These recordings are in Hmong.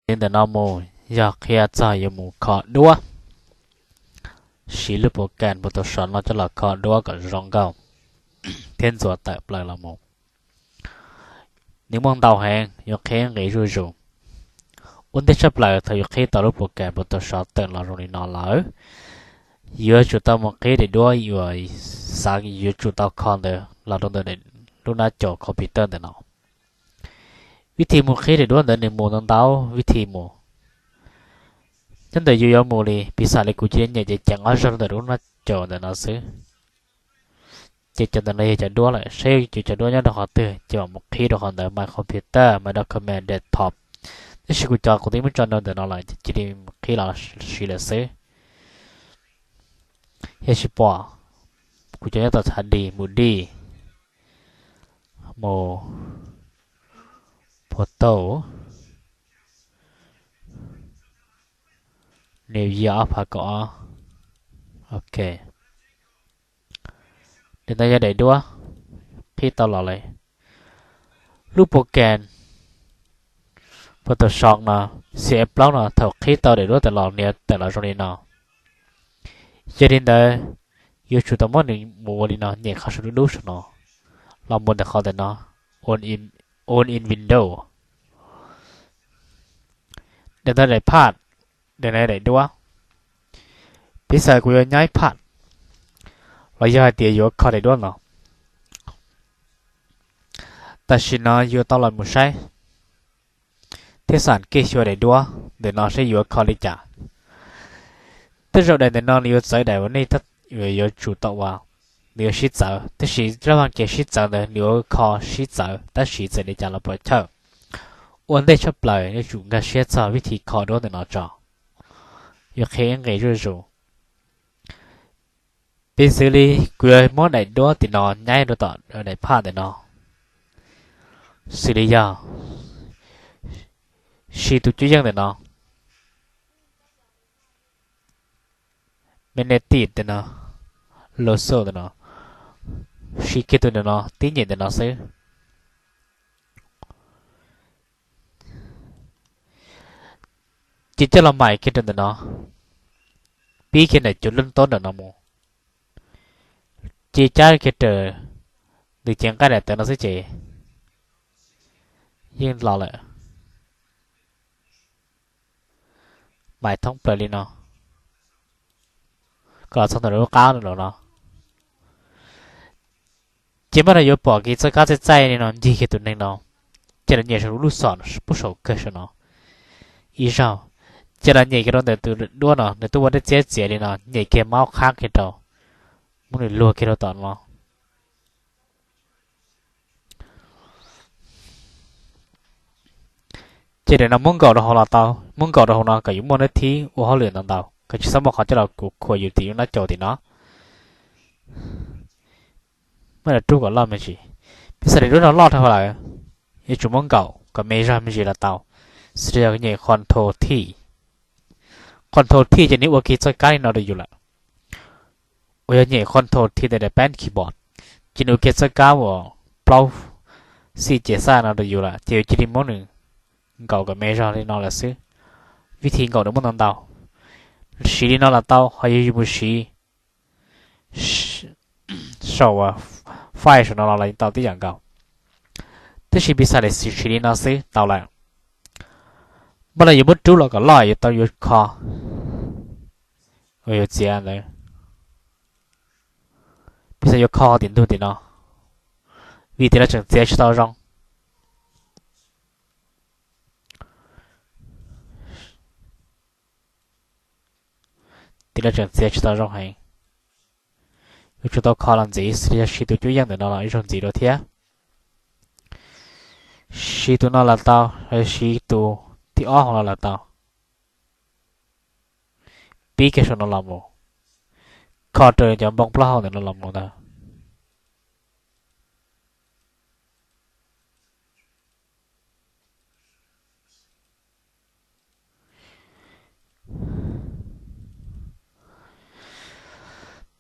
Li ntawm no mus yog qhia txog yuav mus kho duab, siv lub program Photoshop no coj los kho duab kom zoo nkauj thiab ntxuav tawm plaws los mus. Nws muaj ntau heev, yuav qhia nqis zuj zus. Ua ntej tshaj plaws thaum yuav qhib tau lub program Photoshop tawm los zoo li no lawm, yuav tsum tau mus qhib daim duab uas xav yuav tsum tau kho ntawd los rau ntawm lub nab caum computer ntawm no. Vib thi mus qhib daim duab ntawd nws mus ntau ntau vib thi mus. Nyob ntawm yus yuav mus li piv xam li kuv cia li nyem ces ceev ob zaug rau ntawm lub nab caum ntawm no xwb. Ces cov ntawm no yog cov duab lawm, saib yus cov duab nyob rau qhov twg ces mam mus qhib rau qhov ntawd, My Computer, My Document, Desktop. Tab sis kuv cov kuv twb muab tso rau ntawm no lawm ces cia li mus qhib los siv lawm xwb. Yog tsis pom, kuv cov nyob tom thav dig, mus dig, mus photo, new year ob phav kaum ob. Ok, li ntawd yog daim duab qhib tau los lawm. Lub program Photoshop no, C F plaub no thaum qhib tau daim duab tawm los nws tawm los zoo li no. Yog li ntawd yuav tsum tau muab nws mus ua li no, nyem qhov saum dub dub saum no los mus ntawm qhov ntawm no, Open in Windows. Daim ntawd daim phaj, daim no daim duab. Piv xam kuv yuav nyab phaj los yog hais tias yuav kho daim duab no, tam sim no yuav tau los mus saib thiab xam kev xyuas daim duab ntawm no seb yuav kho li cas. Tej zaum daim ntawm no nws yuav txawv daim uas nej yuav tsum tau ua, nws yuav sib txawv, tab sis zaj vaj kev sib txawv ntawd nws yuav kho sib txawv tab sis txawm li cas los puas chawj. Ua ntej tshaj plaws yuav tsum nkag siab txog vib thi kho duab ntawm no tso, yuav qhia ib nqes zuj zus. Piv xws li kuv yuav muab daim duab tim no nyab rau tom daim phaj ntawm no, xws li yog siv tus cuab yeej ntawm no, magnetic ntawm no, lasso ntawm no, siv kiag tus ntawm no tib nyem ntawm no xwb. Ces coj los maim kiag rau ntawm no, pib kiag ntawm cov lub ntaub ntawm no mus, ces cab kiag raws nws cev nqaij daim tawv no xwb ces yeej los lawm. Maim thoob plaws li no kom los txog ntawm lub qab no. Ces mas no yuav pom kev txoj kab txaij txaij li no ncig kiag tus neeg no, ces los nyem saum lub xom pub saum kawg saum no ib zaug, ces los nyem kiag rau ntawm tus duab no nws tuaj ua dej txiab txiav li no, nyem kiag maub qhab kiag rau, muab nws luag kiag rau tom no. Ces daim no muab nkaum rau hauv los tau, muab nkaum rau hauv no kom yus muaj nab thib ua hauj lwm ntau ntau, kom tsis txhob muaj qhov coj los kuv khuam yus tim lub nab caum tim no. Muab rub kom loj me ntsis. Piv xam li lub no loj dhau lawm, yuav tsum muab nkaum kom me zog me ntsis los tau. Xws li yog nyem Control T, Control T ces nws ua kiag txoj kab li no rau yus lawm. Uas yog nyem Control T ntawm daim pad keyboard, ces nws ua kiag txoj kab uas plaub xij ces xaj no rau yus lawm, ces yus cia li muab nws nkaum kom me zog li no lawm xwb. Vib thi nkaum nws muaj ntau ntau, siv li no los tau, ho yog yus mus siv saum file saum no los tau tib yam nkaus. Tab sis piv xam li siv li no xwb tau lawm. Mas los yuav muab rub los kom loj yuav tau yuav kho, yuav txiav ntawd. Piv xam yuav kho tim ntug tim no, vim tim no tseem txiav tsis tau zoo. Tim no tseem txiav tsis tau zoo heev, yuav tsum tau kho los ntxiv, xws li yog siv tus cuab yeej ntawm no los ib zaug ntxiv dua thiab. Siv tus no los tau, siv tus thib ob hauv no los tau. Pib kiag saum no los mus, kho raws cov npoo plaub hau ntawm no los mus ntag.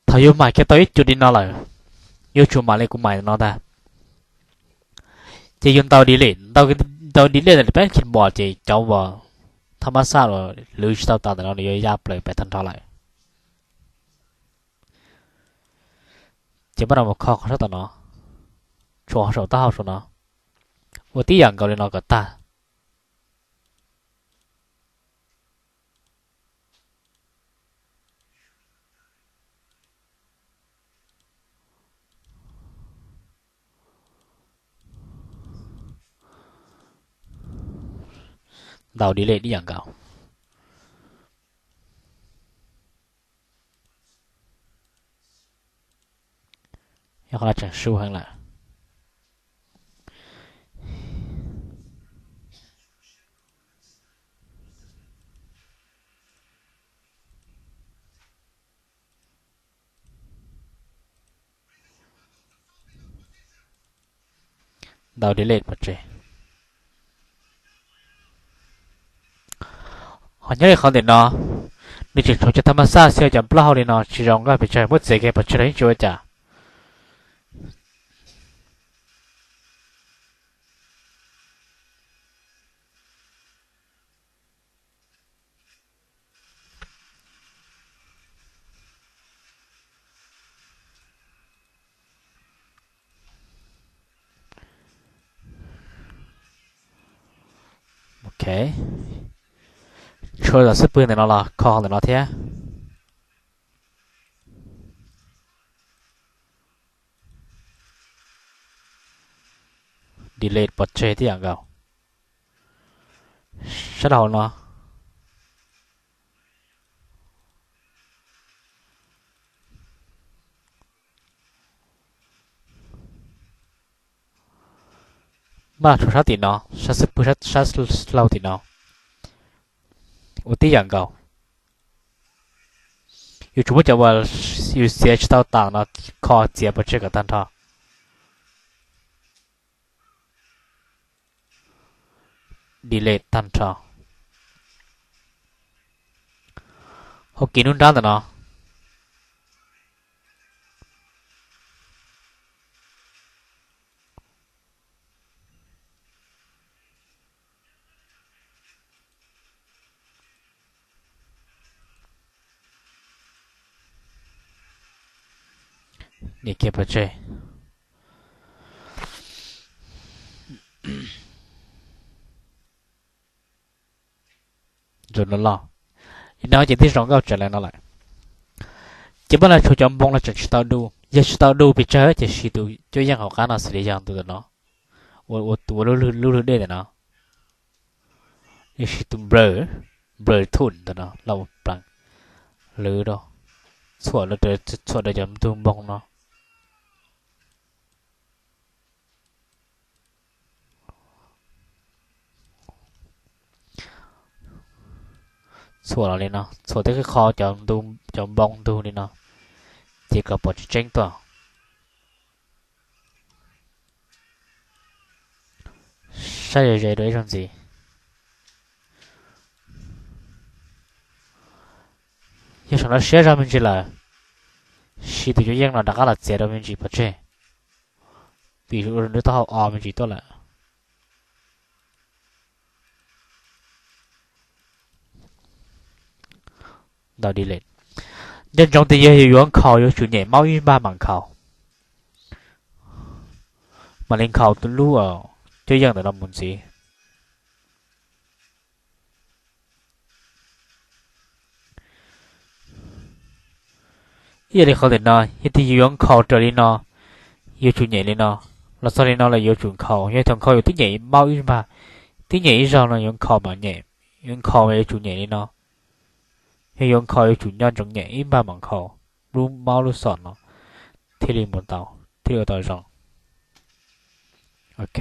Thaum yus maim kiag tau ib co li no lawm, yuav tsum mam li kuv maim no ntag. Ces yus ntaus delete, ntaus delete ntawm peb keyboard ces cov uas thaj mab xaj uas lwv tsis tau tas ntawm no nws yuav ya plaws pem tag nrho lawm. Ces pab no mus kho qhov sab tom no, tshuav saum taub hau saum no, ua tib yam nkaus li no kom tag. Ntaus delete ib yam nkaus. Yog qhov no tseem su heev lawm. Ntaus delete pov tseg. Ho nyob li qhov ntawm no, nws tseem tshuav cov thaj mab xaj xwb, cov plaub hau li no tsis zoo nkauj pes tsawg, muab txiav kiag pov tseg los yeej tsis ua cas. Ok, tshuav xub pwg ntawm no los kho ntawm no thiab. Delete pov tseg tib yam nkaus. Sab hauv no, maj tshuav sab tim no, sab xub pwg, sab hlau tim no, ua tib yam nkaus. Yuav tsum muab cov uas yus txiav tsis tau tas no kho txiav pov tseg kom tag nrho. Delete tag nrho. Hauv kis nruab nrab ntawm no, nias kiag pov tseg. Zoo no los, li no ces twb zoo nkauj tsev lawm no lawm. Ces pab no tshuav cov npoo no tseem tsis tau du, yog tsis tau du pes tsawg ces siv tus cuab yeej hauv qab no xws li yog tus ntawm no, ua tus ua lub lwg dej ntawm no, siv tus blur, blur tool ntawm no los ua pleev, lwv rau, txhuam, txhuam rau cov ntug npoo no. Txhuam los li no, txhuam tej qho cov npoo ntug li no, ces kom pom tseeb tseeb tuaj. Saib ze ze rau ib zaug ntxiv. Yog saum no siab zog me ntsis lawm, siv tus cuab yeej no rov qab los txiav rau me ntsis pov tseg, vim ua rau nws taub hau o me ntsis tuaj lawm. Ntaus delete. Nco ntsoov tias yog yus yuav nkhaus yuav tsum nyem maus ib npag mam nkhaus, mam li nkhaus lub cuab yeej ntawm no mus ntxiv. Ib yam li qhov ntawm no, yog tias yus yuav nkhaus raws li no, yuav tsum nyem li no, los txog li no lawm yuav tsum nkhaus. Yog thaum nkhaus yus twb nyem maus ib npag, twb nyem ib zaug no yuav nkhaus mam nyem, yuav nkhaus mas yuav tsum nyem li no. Yog yuav nkhaus yuav tsum nco ntsoov nyem ib npag mam nkhaus, lub maus lub xom no thiaj li mus tau, thiaj li ua tau zoo. Ok.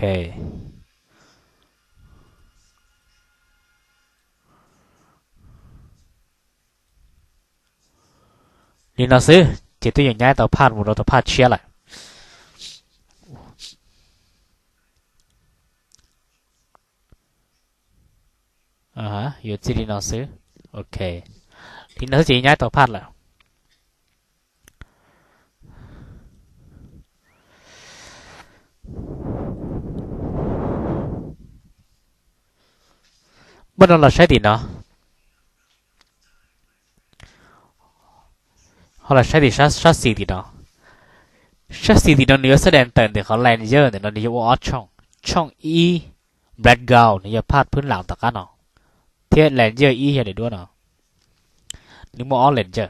Li no xwb ces twb yeej nyab tau phaj mus rau tau phaj tshiab lawm. Yuav txij li no xwb. Ok, li no xwb ces nyab tau phaj lawm. Muab no los saib tim no, Ho los saib tim sab xis tim no. Sab xis tim no nws yuav xab dees tawm ntawm qhov layer ntawm no nws yuav ua ob tshooj, tshooj ib background nws yog phaj phwb lam tom qab no, thiab layer ib yog daim duab no. Nws muaj ob layer.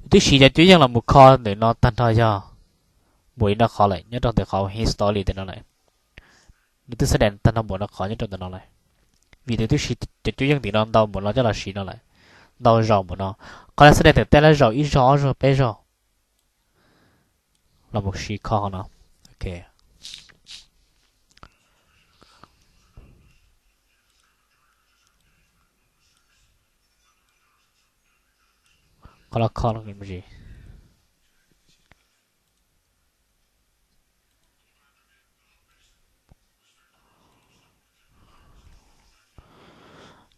Yus twb siv cov cuab yeej los mus kho ntawm no tag nrho yog npaum li no qhov lawm nyob rau ntawm qhov history ntawm no lawm. Nws twb xab dees tag nrho npaum no qhov nyob rau ntawm no lawm, vim nws twb siv cov cuab yeej tim no ntau npaum no coj los siv no lawm, ntau zaus npaum no. Qhov no xab dees tawm tej lab zaus ib zaug ob zaug peb zaug los mus siv kho qhov no. Ok. Qhov los kho no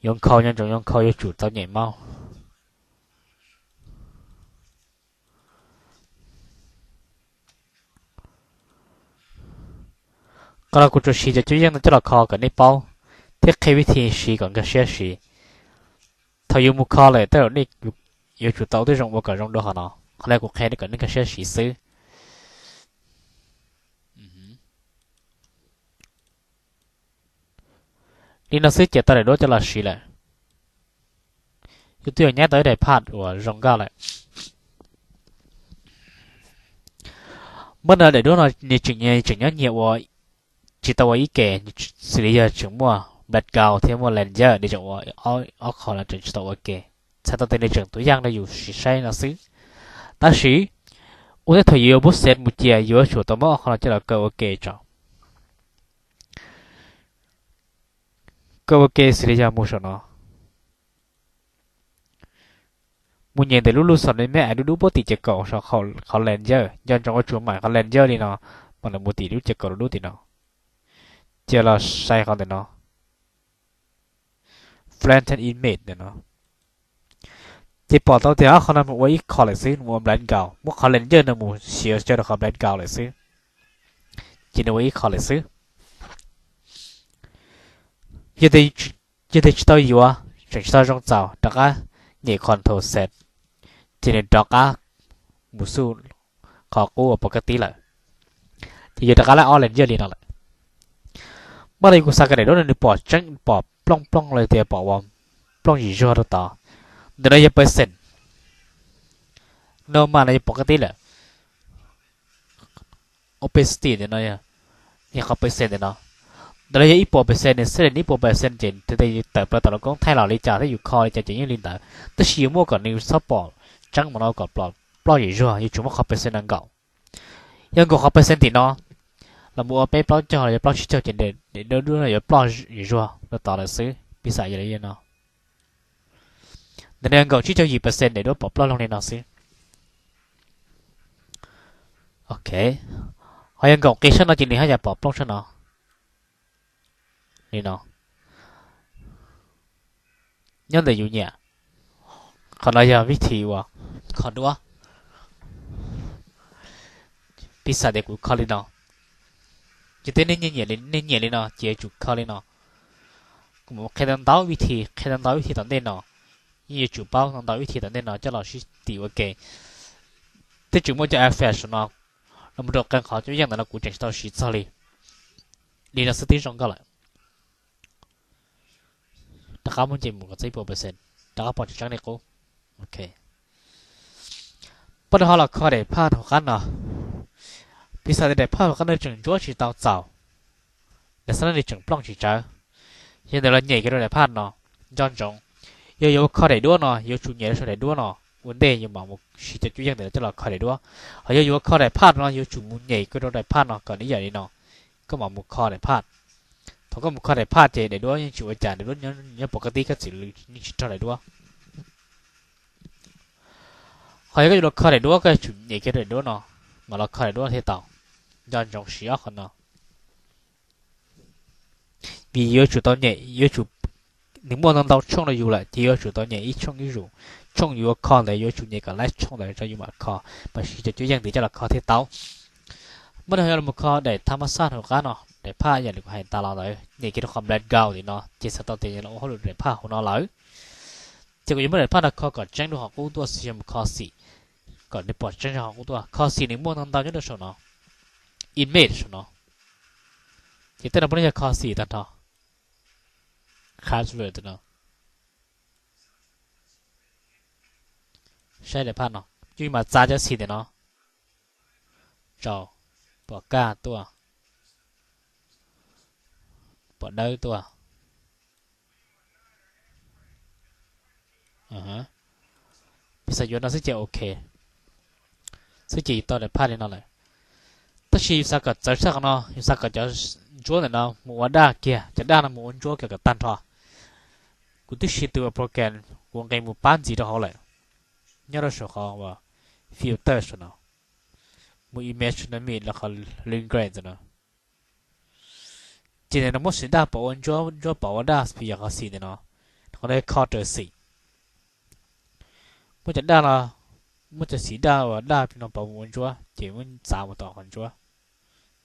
yuav nkhaus, nco ntsoov yuav nkhaus yuav tsum txaus nyem maub. Qhov no kuv tsuas siv cov cuab yeej no coj los kho kom nej paub thiab qhia vib thi siv kom nkag siab siv. Thaum yus mus kho lawm tej zaum nej yuav tsum tau ua tib zoo ua kom zoo dua qhov no. Qhov no kuv qhia kom nej nkag siab siv xwb. Li no xwb ces tau daim duab coj los siv lawm. Yus twb yuav nyab tau ib daim phaj uas zoo nkauj lawm. Muab no daim duab no nws tseem nyob nyias ua, tsis tau ua ib ke, xws li yog tseem muaj background thiab muaj layer, nws tseem ua ob qho no tseem tsis tau ua ke. Txhais tau tias nws tseem tus yaj rau yus siv saib no xwb. Tab sis ua ntej thaum yus yuav bub xev mus cia, yuav tsum tau muab ob qho no coj los kaw ua ke tso. Kaw ua ke xws li yog mus saum no, mus nyem ntawm lub lub xom me me dub dub puag tim ces kaum saum qhov layer, nco ntsoov ua tsum mam qhov layer li no, mam li mus tim lub ces kaum dub dub tim no, ces los saib qhov ntawm no, flatten image ntawm no. Ces pom tau tias ob qhov no mus ua ib qho lawm xwb, mus ua background, muab qhov layer no mus siv coj rau qhov background lawm xwb, ces nws ua ib qho lawm xwb. Yog tias tsis tau yuav, tseem tsis tau zoo txaus, rov qab nyem control Z, ces nws rov qab mus xub qhov qub uas pom kab tib lawm, ces yuav rov qab laib ob layer li no lawm. Mas li kuv xav kom daim duab no nws pom tseeb pom plooj plooj los tias pom ua plooj zim zuag rau tod. Ntawm no yog percent, no mas no yog pom kab tib lawm. Opacity ntawm no, qhov percent ntawm no, ntawm no yog ib puas percent, nws xab dees ib puas percent ces thaum twg tawm plaws tom lub koob thaij los li cas thiab yus kho li cas ces yeej li ntawd, tab sis yuav muab kom nws txhob pom tseeb mas no kom pom ploj zim zuag, yuav tsum muab qhov percent no nkaum. Yog nkaum qhov percent tim no los mus ua peb plaub caug los yog plaub tsib caug ces daim duab no yuav ploj zim zuag rau tod lawm xwb, piv xam yog li no. Ntawm no yog nkaum tsib caug yim percent, daim duab pom ploj loog li no xwb. Ok, ho yog nkaum qis sab no ces nws haj yam pom plooj sab no li no, nyob ntawm yus nyiam. Qhov no yog vib thi uas kho duab. Piv xam tias kuv kho li no, ces twb nej nyiam li no ces yuav tsum kho li no. Kuv mus qhia tau ntau vib thi, qhia tau ntau vib thi tom ntej no, yeej yuav tsum paub tau ntau vib thi tom ntej no coj los sib tim ua ke. Twb tseem muaj cov effect no los mus rau qee qhov cuab yeej ntawm no kuv tseem tsis tau siv txog li. Li no xwb twb zoo nkauj lawm. Rov qab muab nce mus kom txog ib puas percent, rov qab pom tseeb tseeb li qub. Ok, pab rau ho los kho daim phaj hauv qab no. Piv xam tias daim phaj hauv qab no tseem ntsuab tsis tau txaus, daim xab nab nws tseem plooj tsis tsawv, yog ntawd los nyem kiag rau daim phaj no. Nco ntsoov, yog yuav kho daim duab no yuav tsum nyem rau saum daim duab no ua ntej yus mam mus siv cov cuab yeej ntawm no coj los kho daim duab. Ho yog yuav kho daim phaj no yuav tsum mus nyem kiag rau daim phaj no kom nws ib yam li no, koj mam mus kho daim phaj. Thaum koj mus kho daim phaj ces daim duab yeej tsis ua cas, daim duab nyob pov kab tib, koj txwm lwv yeej tsis raug daim duab. Ho yog koj yuav los kho daim duab koj yuav tsum nyem kiag rau daim duab no, mam los kho daim duab thiaj tau. Nco ntsoov siv ob qho no, vim yuav tsum tau nyem, yuav tsum, nws muaj ntau ntau tshooj rau yus lawm ces yuav tsum tau nyem ib tshooj ib zaug. Tshooj yuav kho ntawd yuav tsum nyem kom laib tshooj ntawd rau yus mam kho, mam siv cov cuab yeej ntawd coj los kho thiaj tau. Muab rau yog los mus kho daim thab mab xaj hauv qab no, daim phaj yam li kuv hais tas los ntawd, nyem kiag rau qhov background tim no ces txhais tau tias yus los ua hauj lwm daim phaj hauv no lawm. Ces kuv yuav muab daim phaj no kho kom tseeb rau hauv qub tuaj, xws li mus kho xim, kom nws pom tseeb rau hauv qub tuaj. Kho xim nws muaj ntau ntau nyob rau saum no, image saum no. Ces tej no puav leej yog kho xim tag nrho. Password no. Saib daim phaj no, yeej mas txav cov xim ntawm no rau, pom kaj tuaj, pom dawb tuaj. Piv xam yuav no xwb ces ok, xwb ces yus tau daim phaj li no lawm. Tab sis yus xav kom txawv tshaj qhov no, yus xav kom cov ntsuab ntawm no mus ua daj kiag, cov daj no mus ua ntsuab kiag kom tag nrho. Kuv twb siv tus program kuv nqis mus pab ntxiv rau hauv lawm, nyob rau saum qhov filter saum no, mus image dynamic los qhov link grade no. Ces ntawm no muab xim daj pom ua ntsuab, ntsuab pom ua daj, piv yog qhov xim ntawm no, qhov no kho raws xim. Muab cov daj no, muab cov xim daj uas daj no pov mus ua ntsuab ces muab txav mus tom qhov ntsuab,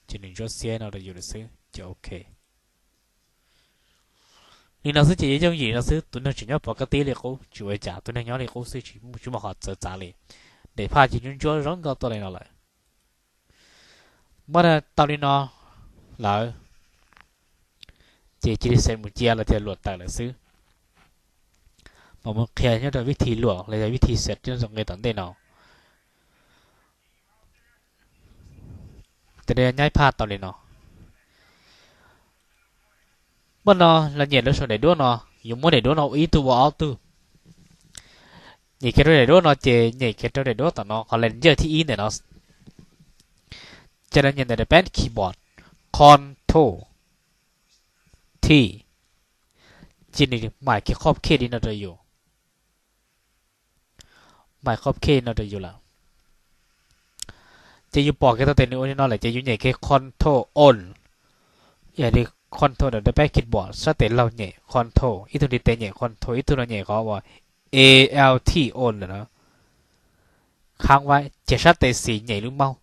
ces nws ntsuab xiab no rau yus lawm xwb ces ok. Li no xwb ces yuav yooj yim no xwb, tus neeg tseem nyob pov kaj tib li qub, tsis ua cas, tus neeg nyob li qub xwb, tsis muaj qhov txawv txav li. Daim phaj ces ntsuab ntsuab zoo nkauj tuaj li no lawm. Muab tau li no lawm, ces cia li xav mus cia los tias luam tawm lawm xwb. Mas mus qhia nyob rau vib thi luam los yog vib thi xav nyob rau nqe tom ntej no. Ces nyob phaj tau li no. Muaj no los nyem rau saum daim duab no, yuav muab daim duab no ib tug ua ob tug. Nyem kiag rau daim duab no ces nyem kiag rau daim duab tom no qhov layer thib ib ntawm no. Ces los nyem ntawm daim pad keyboard, Control T, ces nws mam kiag qhov khej li no rau yus. Mam qhov khej no rau yus lawm. Ces yus pom kiag tau tias nws ua li no lawm ces yus nyem kiag Control Alt, Control daim pad keyboard sab tes laug nyem Control, ib tug ntiv tes nyem Control, ib tug no nyem qhov uas Alt Alt ntawm no, khab vaib, ces sab tes xis nyem lub mouse,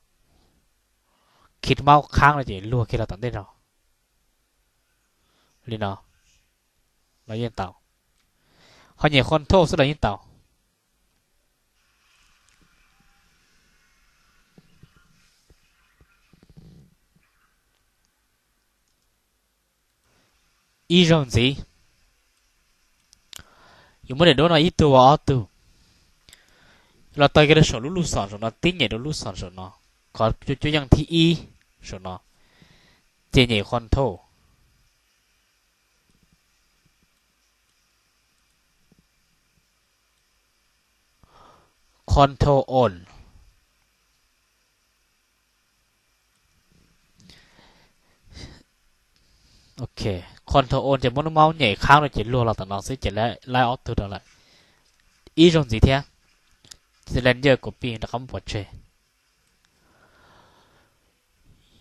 khi mouse khab no ces luag kiag los tom ntej no. Li no los yeej tau. Ho nyem Control xwb los yeej tau. Ib zaug ntxiv, yus muab daim duab no ib tug ua ob tug, los taw kiag rau saum lub lub xom saum no, tib nyem rau lub xom saum no, qhov cuab yeej thib ib saum no, ces nyem Control. Control Alt. Ok, Control Alt ces muab lub mouse nyem khab no ces luag los tom no xwb ces laib ob tug rau lawm. Ib zaug ntxiv thiab, ces layer copy rov qab mus pov tseg.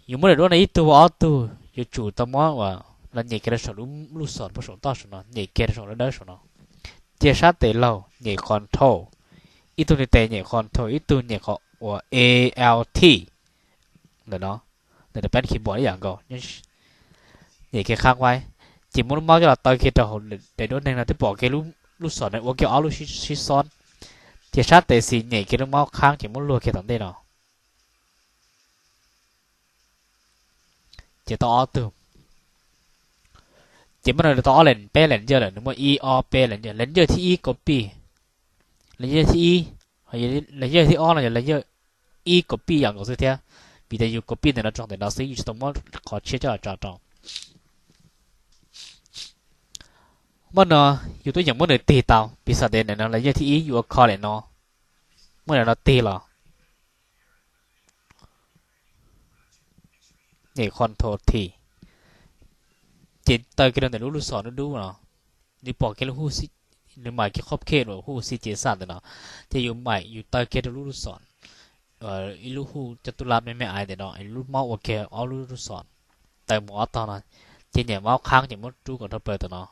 Yus muab daim duab no ib tug ua ob tug, yuav tsum tau muab ua los nyem kiag rau saum lub xom puag saum toj saum no, nyem kiag rau saum lub dawb saum no, cia sab tes laug nyem Control, ib tug ntiv tes nyem Control, ib tug nyem qhov uas Alt ntawm no, ntawm daim pad keyboard ib yam nkaus. Nyem kiag khab vaib, ces muab lub mouse coj los taw kiag rau hauv daim duab neeg no twb pom kiag lub xom no ua kiag ob lub sib xob, ces sab tes xis nyem kiag lub mouse khab ces muab luag kiag tom ntej no. Ces tau ob tug. Ces muab no tau ob leeg peb layer lawm, nws muaj ib ob peb layer, layer thib ib copy, layer thib ib, layer thib ob no yog layer ib copy yam nkaus xwb thiab, vim tias yus copy ntawm no rau ntawm no xwb, yus tsis tau muab qhov tshiab coj los tso rau. Muab no, yus twb yeej muab nws tig tau, piv xam tias ntawm no layer thib ib yus ua kho lawm no, muab ntawm no tig los nyem Control T, ces taw kiag rau ntawm lub lub xom dub dub no, nws pom kiag lub hu, nws mam kiag qhov khej lub hu xij ces xam ntawm no, ces yus mam yus taw kiag rau lub lub xom, ib lub hu coj tub lab me me ais ntawm no, lub mouse ua kiag ob lub lub xom, taw mus ob tog no, ces nyem mouse khab ces muab rub kom dhau plaws tam no.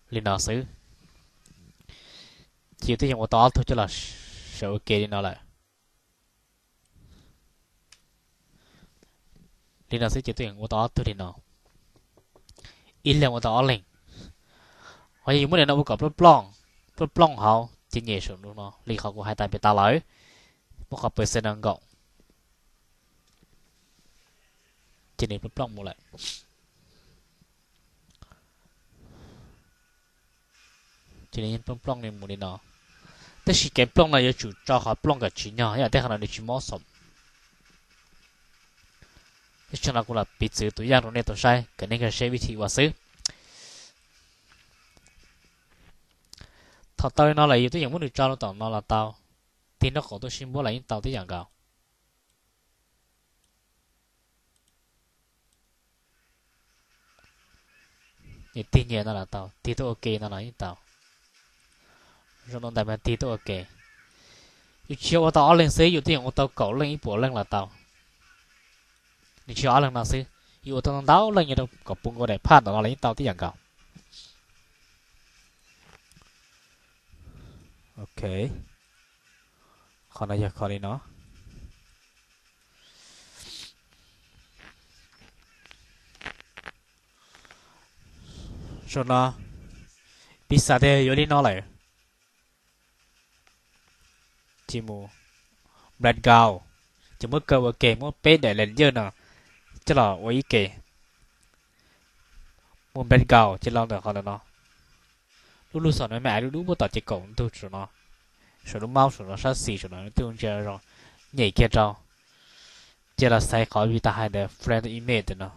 Li no xwb, ces yus twb yeej ua tau ob tug coj los sawv ua ke li no lawm. Li no xwb ces twb yeej ua tau ob tug li no, ib leeg ua tau ob leeg. Ho yog yus muab nim no ua kom plooj plooj, plooj plooj hauv ces nyem saum no li qhov kuv hais tas pem tas lawm, muab qhov percent no nkaum, ces nws plooj plooj mus lawm. Ces nws plooj plooj li mus li no. Tab sis kev plooj no yuav tsum tso qhov plooj kom tsim nyog, ib yam tej qhov no nws tsis mob xom. Tab sis no kuv los piv txwv tus yaj rau nej tau saib kom nej nkag siab vib thim ua xwb. Thaum tau li no lawm yus twb yeej muab nws tso rau tom no los tau, tig nraub qaum tuaj sib npuab los yeej tau tib yam nkaus. Nws tig nyias no los tau, tig tuaj ua ke no los yeej tau. Zoo no ntawd mas tig tuaj ua ke. Yus tsis yog ua tau ob leeg xwb, yus twb yeej ua tau kaum leej ib puas leej los tau. Nws tsis yog ob leeg no xwb, yus ua tau ntau leej nyob rau kom puv nkaus daim phaj ntawm no los yeej tau tib yam nkaus. Ok, qhov no yog qhov li no. Saum no, piv xam tias yuav li no lawm, ces mus background, ces muab kaw ua ke, muab peb daim layer no coj los ua ib ke. Mus background ces los ntawm qhov ntawm no, lub lub xom no me ais dub dub puag tom ces kaum ntug saum no, saum lub mouse saum no sab xis saum no twb ntsia zoo, nyem kiag rau, ces los xaiv qhov vim tas hais ntawd friend image no.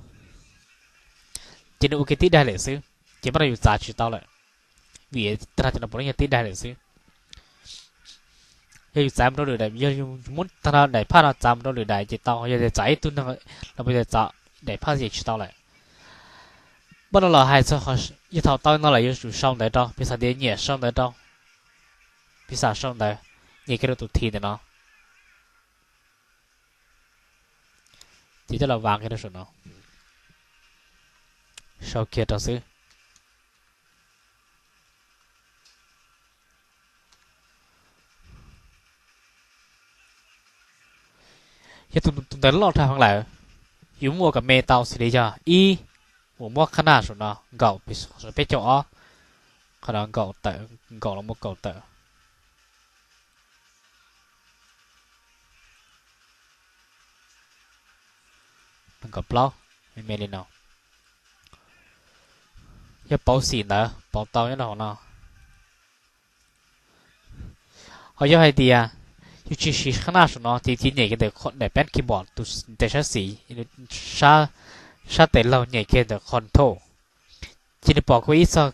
Ces nws ua ke tib daim lawm xwb, ces npaj no yus txav tsis tau lawm, vim tag nrho cov no puav leej yog tib daim lawm xwb. Yog yus txav mus rau lwm daim, yog yus muab tag nrho daim phaj no txav mus rau lwm daim ces tau, yog tias txav ib tug neeg los puas tias txav daim phaj ces tsis tau lawm. Npaj no los hais txog qhov yog thaum tau no lawm yuav tsum sau ntawv rau, piv xam tias nyiam sau ntawv rau, piv xam sau ntawv, nyem kiag rau tus thi ntawm no, ces coj los vas kiag rau saum no, sau kiag rau xwb. Yog tus ntawv loj dhau heev lawm, yus muab ua kom me tau xws li yog ib, mus muab qhab naj saum no nkaum, peb caug ob, qhov no nkaum tawm, nkaum los mus kaum tawm, nkaum plaub, me me li no. Yog pauv xim ntawd pauv tau nyob rau hauv no. Ho yog hais tias yus tsis siv qhab naj saum no ces cia nyem kiag ntawm daim pad keyboard tus ntawm sab xis, sab tes laug nyem kiag ntawm control, ces nws pom kuv ib txog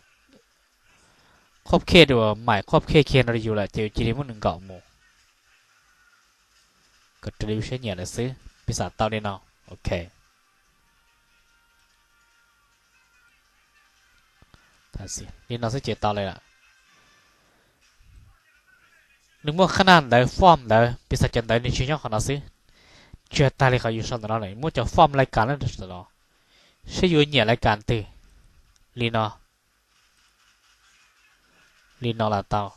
qhob khej dua maim qhob khej kiag no rau yus lawm ces yus cia li muab nws nkaum mus kom raws li yus siab nyiam lawm xwb. Piv xam tau li no, ok. Li no xwb ces tau li lawm. Nws muaj qhab naj ntawv form ntawd, piv xam cov ntawv nws tsis nyob qhov no xwb. Tsis yog tag li qhov yus sau ntawm no lawm, muab cov form lais kas no, saib yuav nyiam lais kas twg. Li no, li no los tau,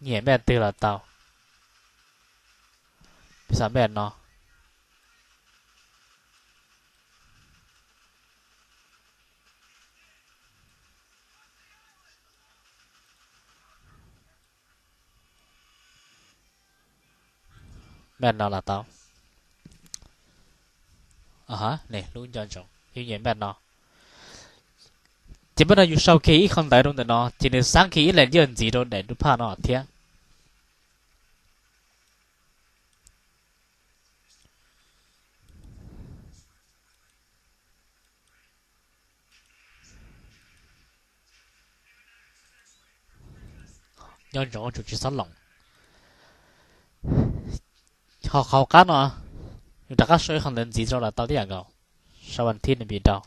nyiam npaj twg los tau. Piv xam npaj no, npaj no los tau. Lub nco ntsoov yus nyiam npaj no. Ces npaj no yus sau kiag ib qho ntawv rau ntawm no ces nws xaab kiag ib layer ntxiv rau daim nruab phaj no thiab. Nco ntsoov tsum tsis txhob loom. Ho qhov qab no, yus rov qab sau ib qho ntawv ntxiv rau los tau tib yam nkaus. Sau vas thib nws pim rau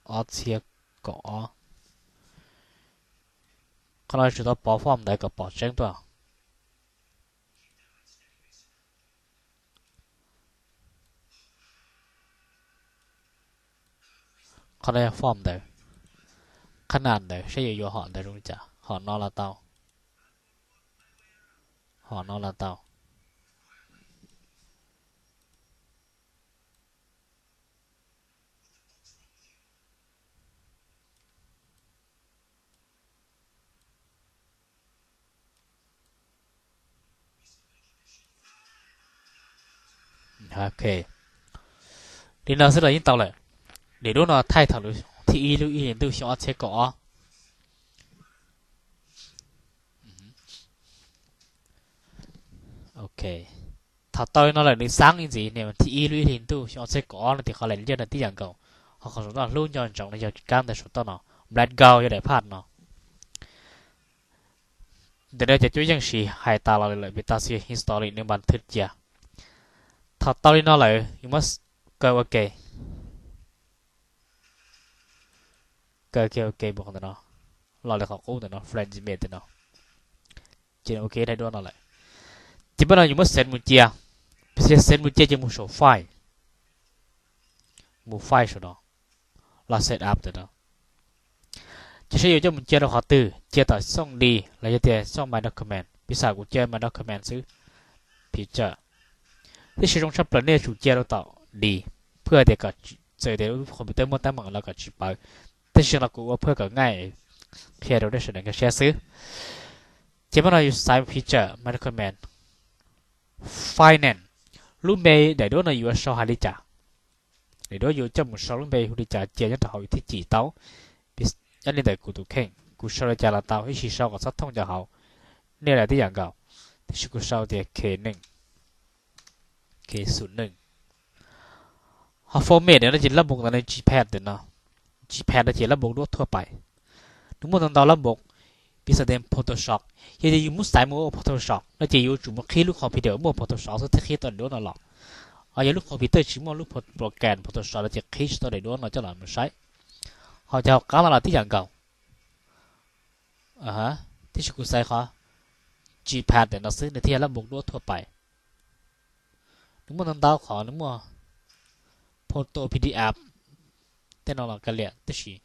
ob txhiab kaum ob. Qhov no tsum tau pov form ntawv kom pom tseeb tuaj. Qhov no yog form ntawv, qhab naj ntawv, saib yuav yuav hom ntawv zoo li cas. Hom no los tau. Hom no los tau. Ok, li no xwb los yeej tau lawm. Daim duab no thaij thaum lub thib ib lub ib hlis ntuj xyoo ob txhiab kaum ob. Ok, thaum tau li no lawm nws xaab ib ntxiv niam thib ib lub ib hlis ntuj xyoo ob txhiab kaum ob no tias qhov laim liaj no tib yam nkaus, ho qhov saum no hlub nco ntsoov no yog kab ntawm saum toj no, Black Gold yog daim phaj no. Ntawm no cov cuab yeej siv hais tas los lawm, pim tas xwb history nws npas thwj cia. Thaum tau li no lawm yus muab kaw ua ke, kaw ua ke ua ke mus ntawm no, los li qhov qub ntawm no, French made ntawm no. Ces ua ke daim duab no lawm. Ces pab no yus muab save mus cia, save mus cia ces mus saum file, mus file saum no, los save as ntawm no. Ces saib yuav coj mus cia rau qhov twg, cia tom xoo D los yog tias xoo My Document, piv xam kuv cia My Document xwb, picture. Tab sis zoo tshaj plaws nej yuav tsum cia rau tom D, phwj tias kom txawm tias lub computer muaj teeb meem los kom tsis pawv, tab sis no kuv ua phwj kom nqaij qhia rau nej sawv daws nkag siab xwb. Ces pab no yus xaiv picture My Document, file name, lub npe daim duab no yuav sau hais li cas. Daim duab yuav coj mus sau lub npe hu li cas cia nyob rau hauv yus thiaj cim tau. Yog li ntawm kuv tus kheej kuv sau li cas los tau, ib sim sau kom txhob thooj cov hauv, nej los tib yam nkaus, tab sis kuv sau tias K neej, K xum neej. Ho format no ces lab npoos ntawm no JPEG ntawm no, JPEG no ces lab npoos duab thuaj pais. Nws muaj ntau ntau lab npoos, piv xam tias Photoshop, yog tias yus muab xaiv mus ua Photoshop no ces yuav tsum mus qhib lub computer muaj Photoshop xwb thiaj qhib tau daim duab no los. Ho yog lub computer tsis muaj lub program Photoshop no ces qhib tsis tau daim duab no coj los mus saib. Ho cov hauv qab no los tib yam nkaus, tab sis kuv xaiv qhov JPEG ntawm no xwb nws thiaj yog lab npoos duab thuaj pais. Nws muaj ntau ntau qhov, nws muaj photo PDF tej no los kav liam, tab sis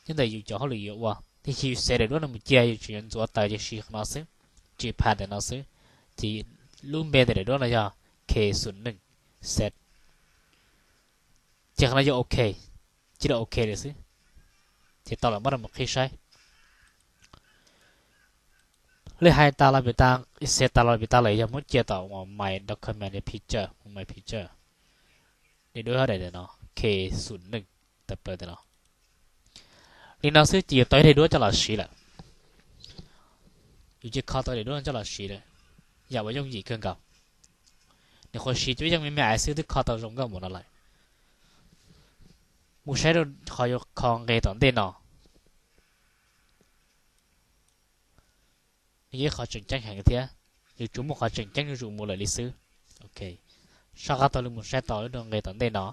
nyob ntawm yus cov hauj lwm yuav ua, tab sis yus xaiv daim duab no mus cia yus tseem yuav ntxuav taws ces siv qhov no xwb, JPEG ntawm no xwb. Ces lub npe ntawm daim duab no yog K xum neej, save. Ces qhov no yog ok, cia li ok li xwb. Ces tau lawm, pab no mus qhib saib. Li hais tas los pim tas, xaiv tas los pim tas lawm yog muab cia tom uas My Document, Picture, My Picture. Daim duab daim no, K xum neej, tawm plaws ntawm no. Li no xwb ces yus tau ib daim duab coj los siv lawm. Yus cia li kho tau daim duab no coj los siv lawm, yam uas yooj yim kawg nkaus. Nws qhuav siv cuab yeej me me xwb twb kho tau zoo nkauj npaum no lawm. Mus saib rau qhov yuav kho nqe tom ntej no. Nws yog ib qhov tseem ceeb heev thiab, nws tsuas muaj qhov tseem ceeb zuj zus mus lawm li xwb. Ok, soj qab taug lw mus saib tau lub nqe tom ntej no.